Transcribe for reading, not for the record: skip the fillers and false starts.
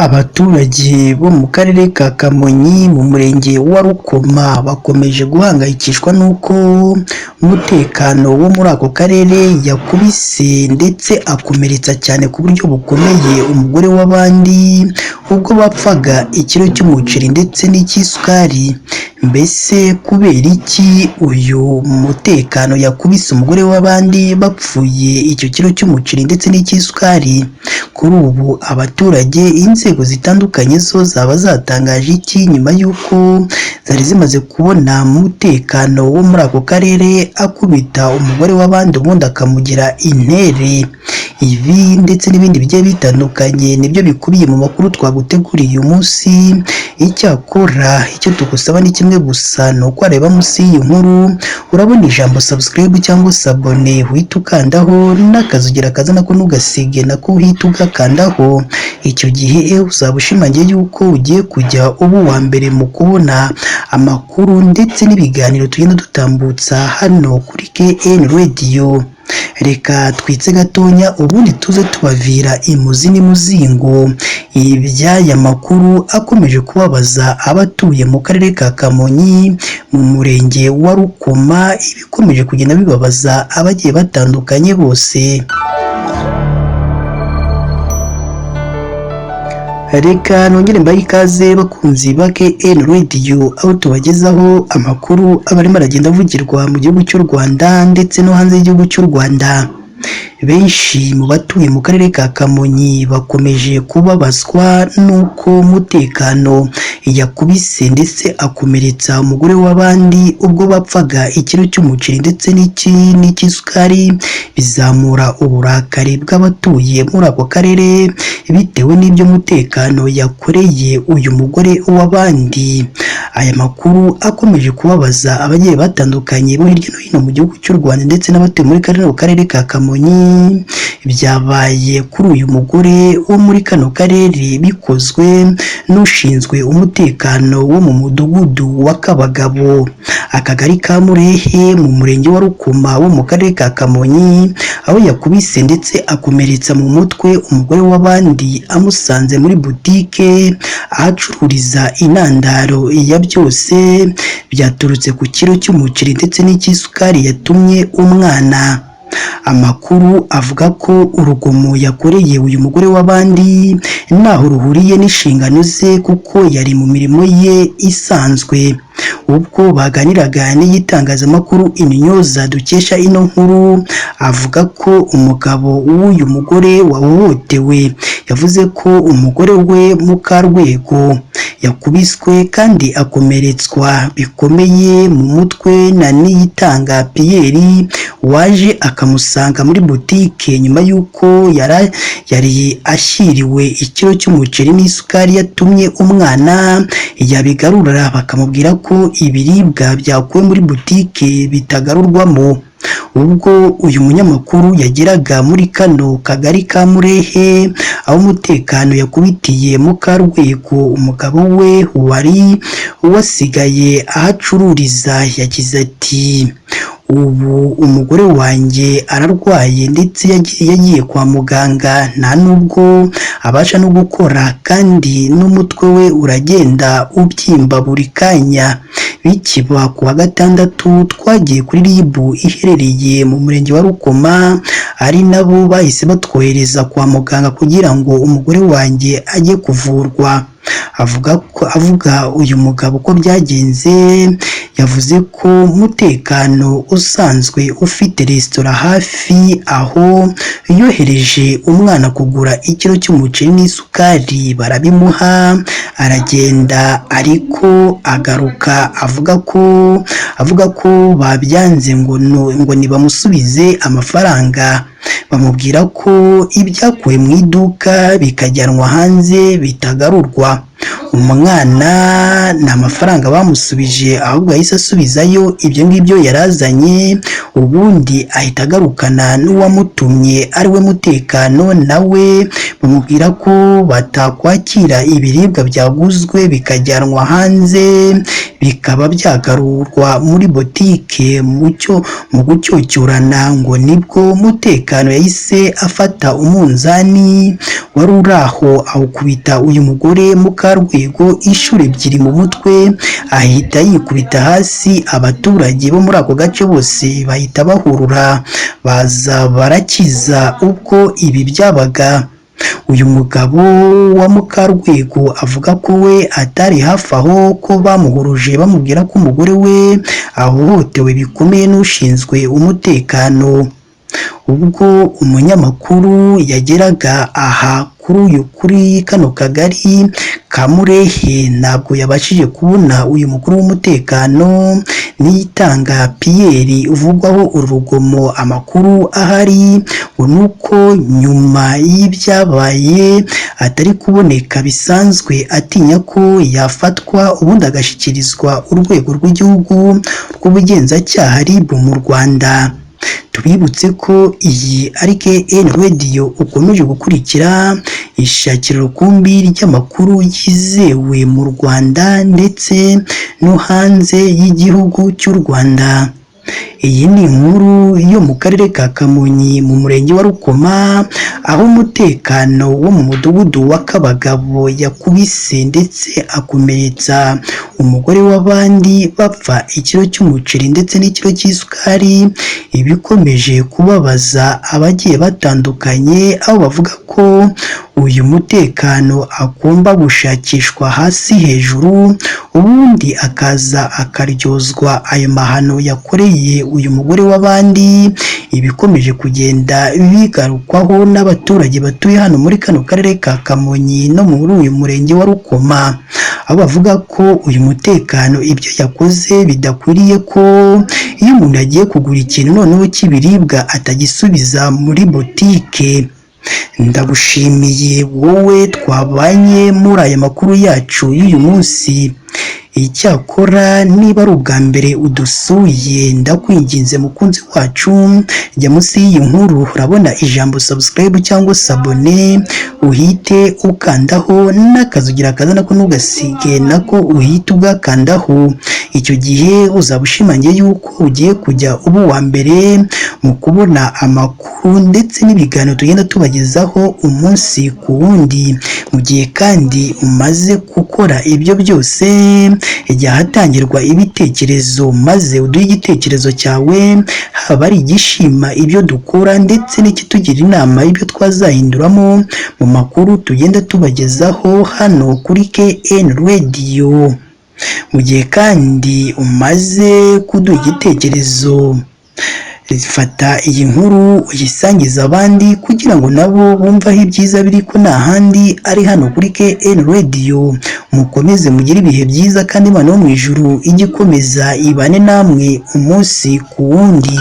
Abaturage bo mu karere ka Kamonyi mu murenge wa Rukoma bakomeje guhangayikishwa n'uko umutekano wo muri ako karere yakubise ndetse akomeretsa cyane ku buryo bukomeye umugore w'abandi ubwo bapfaga ikiro cy'umuceri ndetse n'icy'isukari. Mbese kubera iki uyu mutekano yakubise umugore w'abandi bapfuye icyo kiro cy'umuceri ndetse n'icy'isukari? Kuri ubu abaturage, inzego zitandukanye zo zaba zatangaje iki nyuma y'uko zari zimaze kubona umutekano wo muri ako karere akubita umugore w'abandi ubundi akamugira intere? Ibi ndetse n'ibindi bigiye bitandukanye nibyo bikubiye mu makuru twaguteguriye uyu munsi. Icyakora icyo tugusaba ni kimwe gusa, ni uko wareba munsi y'iyi nkuru urabona ijambo subscribe cyangwa s'abonner, uhita ukandaho n'akazugira kaza nako ntugasige, nako uhita ugakandaho. Icyo gihe uzaba ushimangiye yuko ugiye kujya uba uwa mbere mu kubona amakuru ndetse n'ibiganiro tugenda dutambutsa hano kuri KN Radio. Reka twitse gatonya ubundi tuze tubavira imuzi n'imuzingo iby'aya makuru akomeje kubabaza abatuye mu karere ka Kamonyi mu murenge wa Rukoma, ibikomeje kugenda bibabaza abagiye batandukanye bose. Reka nongere mbahe ikaze bakunzi ba KN Radio, aho tubagezaho amakuru aba arimo aragenda avugirwa mu gihugu cy'u Rwanda ndetse no hanze y'igihugu cy'u Rwanda. Benshi mu batuye mu karere ka Kamonyi bakomeje kubabazwa n'uko umutekano yakubise ndetse akomeretsa umugore w'abandi ubwo bapfaga ikiro cy'umuceri ndetse n'icy'isukari, bizamura uburakari bw'abatuye muri ako karere bitewe n'ibyo umutekano yakoreye uyu mugore w'abandi. Aya makuru akomeje kubabaza abagiye batandukanye bo hirya no hino mu gihugu cy'u Rwanda ndetse n'abatuye muri kano karere ka Kamonyi. Byabaye kuri uyu mugore wo muri kano karere bikozwe n'ushinzwe umutekano wo mu mudugudu wa Kabagabo, akagari ka Murehe mu murenge wa Rukoma wo mu karere ka Kamonyi, aho yakubise ndetse akomeretsa mu mutwe umugore w'abandi amusanze muri butike ahacururiza intandaro ya byose byaturutse ku kiro cy'umuceri ndetse n'icy'isukari yatumye umwana. Amakuru avuga ko urugomo yakoreye uyu mugore w'abandi ntaho ruhuriye n'inshingano ze kuko yari mu mirimo ye isanzwe. Ubwo baganiraga n'igitangazamakuru Intyoza dukesha ino nkuru, avuga ko umugabo w'uyu mugore wahohotewe yavuze ko umugore we Mukarwego yakubiswe kandi akomeretswa bikomeye mu mutwe na Niyitanga Pierre waje akamusanga muri butike nyuma y'uko yari ashyiriwe ikiro cy'umuceri n'isukari yatumye umwana, yabigarura bakamubwira ko ibiribwa byakuwe muri butike bitagarurwamo. Ubwo uyu munyamakuru yageraga muri kano kagari ka Murehe aho umutekano yakubitiye Mukarwego umugabo we wari wasigaye ahacururiza, yagize ati: ubu umugore wanjye ararwaye ndetse yagiye kwa muganga, nta nubwo abasha no gukora kandi n'umutwe we uragenda ubyimba buri kanya. Bikiba ku wa gatandatu twagiye kuri RIB iherereye mu murenge wa Rukoma, ari nabo bahise batwohereza kwa muganga kugira ngo umugore wanjye ajye kuvurwa. Avuga uyu mugabo uko byagenze, yavuze ko umutekano usanzwe ufite resitora hafi aho yohereje umwana kugura ikiro cy'umuceri n'isukari barabimuha aragenda, ariko agaruka avuga ko babyanze ngo nibamusubize amafaranga. Bamubwira ko ibyakuwe mu iduka bikajyanwa hanze bitagarurwa. Umwana nta mafaranga bamusubije, ahubwo yahise asubizayo ibyo ngibyo yarazanye. Ubundi ahita agarukana n'uwamutumye ariwe Mutekano, nawe bamubwira ko batakwakira ibiribwa byaguzwe bikajyanwa hanze bikaba byagarurwa muri botike. Mu gucyocyorana ngo nibwo Mutekano yahise afata umunzani wari uri aho awukubita uyu mugore Mukarwego inshuro ebyiri mu mutwe, ahita yikubita hasi. Abaturage bo muri ako gace bose bahita bahurura baza barakiza. Ubwo ibi byabaga, uyu mugabo wa Mukarwego avuga ko we atari hafi aho, ko bamuhuruje bamubwira ko umugore we ahohotewe bikomeye n'ushinzwe umutekano. Ubwo umunyamakuru yageraga aha kuri kano kagari ka Murehe, ntabwo yabashije kubona uyu mukuru w'umutekano Niyitanga Pierre uvugwaho uru rugomo. Amakuru ahari ngo ni uko nyuma y'ibyabaye atari kuboneka bisanzwe, atinya ko yafatwa ubundi agashyikirizwa urwego rw'igihugu rw'ubugenzacyaha RIB mu Rwanda. Tubibutse ko iyi ari KN Radio ukomeje gukurikira, ishakira rukumbi ry'amakuru yizewe mu Rwanda ndetse no hanze y'igihugu cy'u Rwanda. Iyi ni inkuru yo mu karere ka Kamonyi mu murenge wa Rukoma, aho umutekano wo mu mudugudu wa Kabagabo yakubise ndetse akomeretsa umugore w'abandi bapfa ikiro cy'umuceri ndetse n'ikiro cy'isukari, ibikomeje kubabaza abagiye batandukanye, aho bavuga ko uyu mutekano agomba gushakishwa hasi hejuru, ubundi akaza akaryozwa ayo mahano yakoreye uyu mugore w'abandi. Ibikomeje kugenda bigarukwaho n'abaturage batuye hano muri kano karere ka Kamonyi no muri uyu murenge wa Rukoma, aho bavuga ko uyu mutekano ibyo yakoze bidakwiriye, ko iyo umuntu agiye kugura ikintu noneho cy'ibiribwa atagisubiza muri botike. Ndagushimiye wowe twabanye muri aya makuru yacu y'uyu munsi. Icyakora niba ari ubwa mbere udusuye, ndakwinginze mukunzi wacu, jya munsi y'iyi nkuru urabona ijambo subscribe cyangwa s'abonner, uhite ukandaho, n'akazugira kaza nako ntugasige, nako uhite ugakandaho. Icyo gihe uzaba ushimangiye yuko ugiye kujya uba uwa mbere mu kubona amakuru ndetse n'ibiganiro tugenda tubagezaho umunsi ku wundi. Mu gihe kandi umaze gukora ibyo byose, jya ahatangirwa ibitekerezo maze uduhe igitekerezo cyawe, haba ari igishima ibyo dukora ndetse n'ikitugira inama y'ibyo twazahinduramo mu makuru tugenda tubagezaho hano kuri KN Radio. Mu gihe kandi umaze kuduha igitekerezo, fata iyi nkuru uyisangize abandi kugira ngo nabo bumve aho ibyiza biri, ko nta handi ari hano kuri KN Radio. Mukomeze mugire ibihe byiza, kandi Imana yo mu ijuru ijye ikomeza ibane namwe umunsi ku wundi.